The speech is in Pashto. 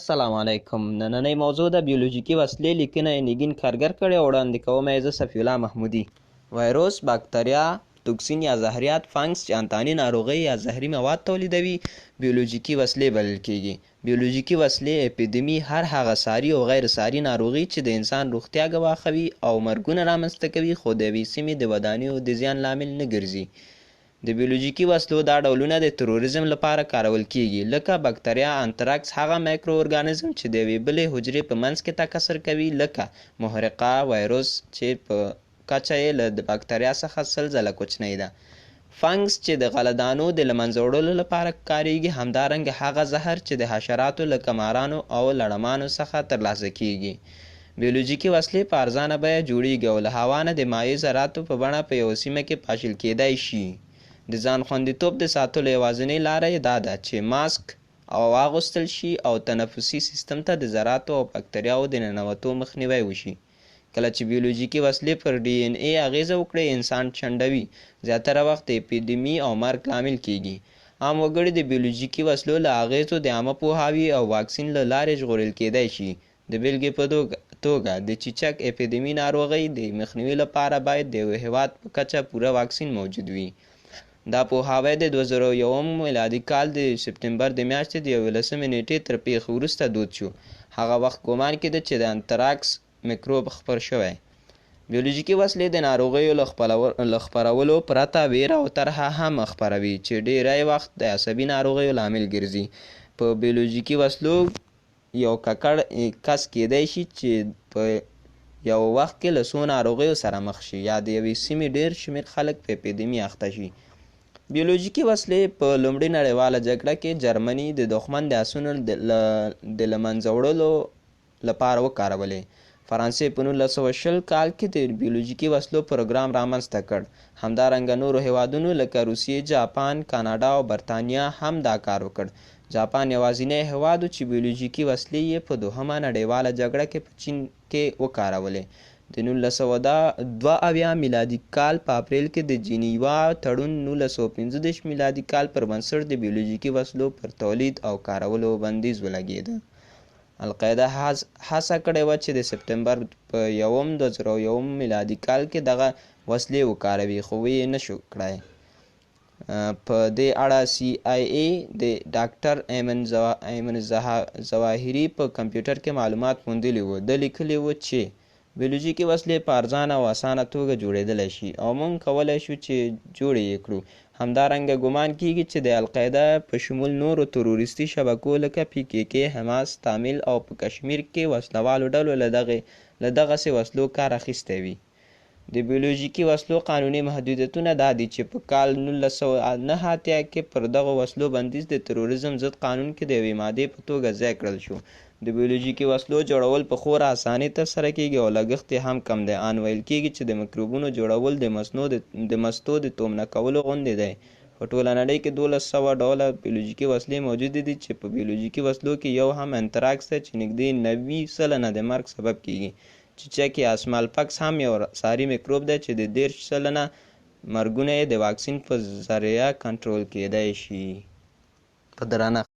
السلام علیکم. نننۍ موضوع ده بیولوژیکي وسلې. لیکنه یې نګین کارګر کړې او وړاندې کوم یې زه صفي الله محمودي. وایروس، باکتریا، توکسین یا زهریات، فنګس چې انتاني ناروغۍ یا زهري مواد تولیدوي، بیولوژیکي وسلې بلل کېږي. بیولوژیکي وسلې، اپیدمي، هر هغه ساري او غیر ساري ناروغي چې د انسان روغتیا ګواښوي او مرګونه رامنځته کوي، خو د یوې سیمې د ودانیو د زیان لامل نه ګرځي. د بیولوژیکي وسلو دا ډولونه د تروریزم لپاره کارول کېږي، لکه بکتریا، انتراکس، هغه مایکرو ارګانیزم چې د یوې بلې حجرې په منځ کې تکثر کوي، لکه محرقه، وایروس چې په کچه یې له باکتریا څخه 100 ځله کوچنۍ ده، فنګس چې د غله دانو د له منځه وړلو لپاره کارېږي، همدارنګه هغه زهر چې د حشراتو لکه مارانو او لړمانو څخه ترلاسه کېږي. بیولوژیکي وسلې په ارزانه بیه جوړېږي او له هوا نه د مایع ذراتو په بڼه په یوه سیمه کې پاشل کېدای شي. د ځان خوندیتوب د ساتلو یوازینۍ لاره یې دا ده چې ماسک واغوستل شي او تنفسي سیستم ته د ذراتو او باکتریاوو د ننوتو مخنیوی وشي. کله چې بیولوژیکي وسلې پر ډي این اې اغېزه وکړي، انسان شنډوي، زیاتره وخت د اپیدمي او مرګ لامل کېږي. عام وګړي د بیولوژیکي وسلو له اغېزو د عامه پوهاوي او واکسین له لارې ژغورل کېدای شي. د بېلګې په توګه د چیچک اپیدمي ناروغۍ د مخنیوي لپاره باید د یوه هېواد په کچه پوره واکسین موجود وي. دا پوهاوی د 2001 میلادي کال د سپټمبر د میاشتې د 11 نېټې تر پېښې وروسته دود شو. هغه وخت ګومان کېده چې د انتراکس میکروب خپور شوی. بیولوژیکي وسلې د ناروغیو له خپرولو پرته وېره او طرحه هم خپروي چې ډېری وخت د عصبي ناروغیو لامل ګرځي. په بیولوژیکي وسلو یو ککړ کس کېدای شي چې په یوه وخت کې له څو ناروغیو سره مخ شي یا د یوې سیمې ډېر شمېر خلک په اپیدمي اخته شي. بیولوژیکي وسلې په لومړۍ نړیواله جګړه کې جرمني د دښمن د اسونو د له منځه وړلو لپاره وکارولې. فرانسې په 1920 کال کې د بیولوژیکي وسلو پروګرام رامنځته کړ. همدارنګه نورو هېوادونو لکه روسیې، جاپان، کاناډا او برتانیا هم دا کار وکړ. جاپان یوازینی هېواد و چې بیولوژیکي وسلې یې په دوهمه نړیواله جګړه کې په چین کې وکارولې. د 1972 میلادي کال په اپریل کې د جینیوا تړون 1935 میلادي کال پر بنسټ د بیولوژیکي وسلو پر تولید او کارولو بندیز ولګېده. القاعده هڅه کړې وه چې د سپټمبر په یوم 2001 میلادي کال کې دغه وسلې وکاروي، خو ویې نه شو کړای. په دې اړه سي آی اې د ډاکټر ایمن ظواهري په کمپیوټر کې معلومات موندلي وو. ده لیکلي وو چې بیولوژیکي وسلې په ارزانه او اسانه توګه جوړېدلی شي او موږ کولی شو چې جوړې یې کړو. همدارنګه ګومان کېږي چې د القاعده په شمول نورو تروریستي شبکو لکه پي کې کې، حماس، تامیل او په کشمیر کې وسلهوالو ډلو له دغسې وسلو کار اخیستی وي. د بیولوژیکي وسلو قانوني محدودیتونه دا دي چې په کال 1989 کې پر دغو وسلو بندیز د تروریزم ضد قانون کې د یوې مادې په توګه ځای کړل شو. د بیولوژیکي وسلو جوړول په خورا اسانۍ ترسره کېږي او لګښت یې هم کم دی. آن ویل کېږي چې د میکروبونو جوړول د مستو د تومنه کولو غوندې دی. په ټوله نړۍ کې 1200 ډوله بیولوژیکي وسلې موجودې دي چې په بیولوژیکي وسلو کې یو هم انتراکس دی چې نږدې 90% د مرګ سبب کېږي. چیچک یا اسمال پکس هم یو ساري میکروب دی چې د 30% مرګونه یې د واکسین په ذریعه کنټرول کېدای شي. په درنښت.